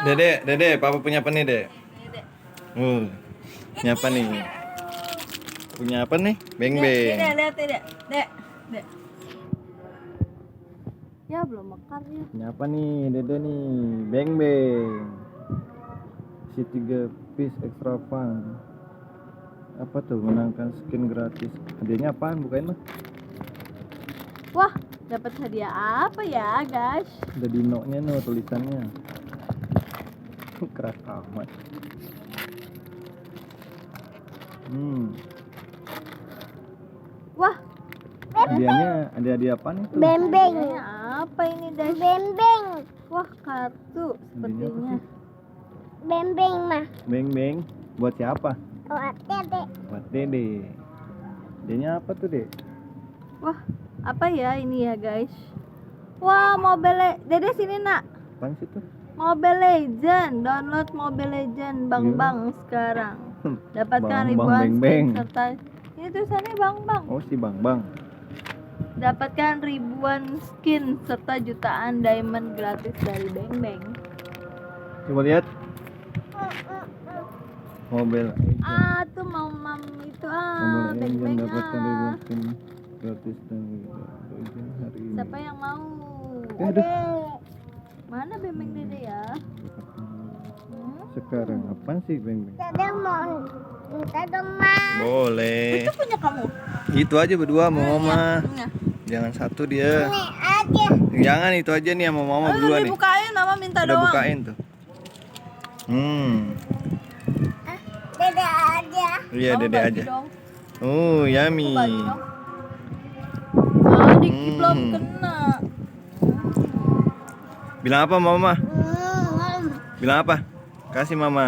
Dede, papa punya apa nih, Dek? Punya apa nih? Punya apa nih? Beng beng. Lihat, Dek. Ya belum mekar ya. Punya apa nih, Dede nih? Beng beng. Si 3 piece extra fun. Apa tuh? Menangkan skin gratis. Hadiahnya apaan? Bukain mah. Wah, dapat hadiah apa ya, guys? Ada dinonya no tulisannya. Keras amat. Wah, Hadiahnya ada hadiah apa nih tuh? Bembeng. hadiahnya apa ini, guys? Bembeng. Wah, kartu sepertinya. Bembeng mah. Beng beng. Buat siapa? Buat Dede. Buat Dede. Hadiahnya apa tuh, Dek? Wah, apa ya ini ya, guys? Wah, Dede sini, Nak. Apaan sih tuh? Mobile Legend, download Mobile Legend Bang sekarang. Dapatkan Bang, ribuan Beng, skin Beng. serta ini tulisannya Bang. Oh, si Bang. Dapatkan ribuan skin serta jutaan diamond gratis dari Beng. Coba lihat. Mobile Ah, tuh mau mam itu Legend Beng dapatkan ribuan skin gratis dan hari ini. Siapa yang mau? Aduh. Mana Beng Dede ya? Sekarang apaan sih Beng Beng? Dede mau minta dong, Ma. Boleh. Itu punya kamu. Itu aja berdua mau mama. Iya. Jangan satu dia. Ini aja. Jangan itu aja nih sama mama berdua nih. Dibukain, Mama minta Udah doang. bukain tuh. Dede aja. Iya, Mama Dede bagi aja. dong. Oh, yummy. Bagi dong. Dikit belum kena. Bilang apa mama? Bilang apa? Kasih mama.